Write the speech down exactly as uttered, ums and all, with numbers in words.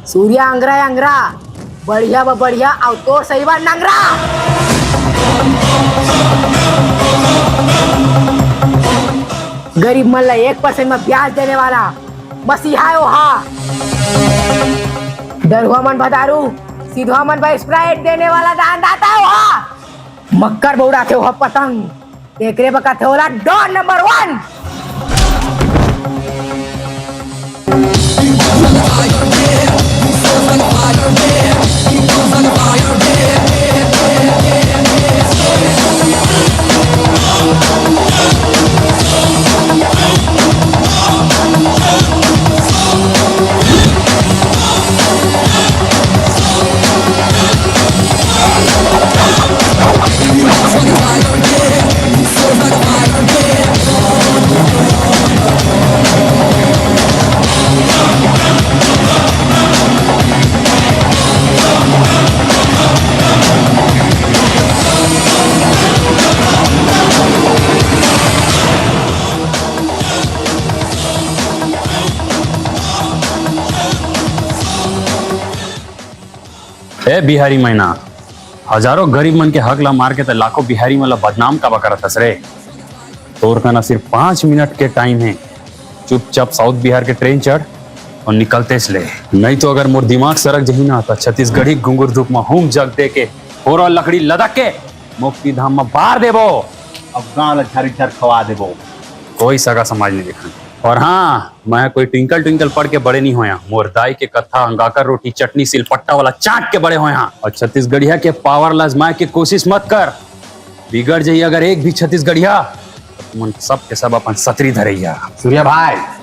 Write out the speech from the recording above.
सूर्या अंगरा अंगरा, बढ़िया बा बढ़िया, अउ तोर सही बा नंगरा। गरीब मन ला एक परसेंट में ब्याज देने वाला मसीहा है ओहा। दरुहा मन भदारू, सिधवा मन बर स्प्राइट देने वाला दानदाता है ओहा। मक्कर बौड़ाथे ओहा पतंग, एकरे बर कथे ओला डॉन नंबर वन। ए बिहारी मैना, हजारों गरीब मन के हक ला मार के त लाखों बिहारी मन ला बदनाम काबर करत हस रे? तोर कना सिर्फ पाँच मिनट के टाइम है, चुपचाप साउथ बिहार के ट्रेन चढ़ और निकलतेस ले, नहीं तो अगर मोर दिमाग सरक जही ना त छत्तीसगढ़ी घुंगुर धूप में हूम जग दे के होरल लकड़ी लदक के मुक्ति धाम में बार देबो। अब गांव ला झर झर खवा देबो। कोई सगा समाज नहीं देखन। और हाँ, मैं कोई ट्विंकल ट्विंकल पढ़ के बड़े नहीं होया। मोर दाई के कत्था, अंगाकर रोटी, चटनी, सिलपट्टा वाला चाट के बड़े होया। और छत्तीसगढ़िया के पावर ला आजमाए के कोशिश मत कर। बिगड़ जाइए अगर एक भी छत्तीसगढ़िया, तो तुमन सब के सब अपन सतरी धरैया। सूर्या भाई,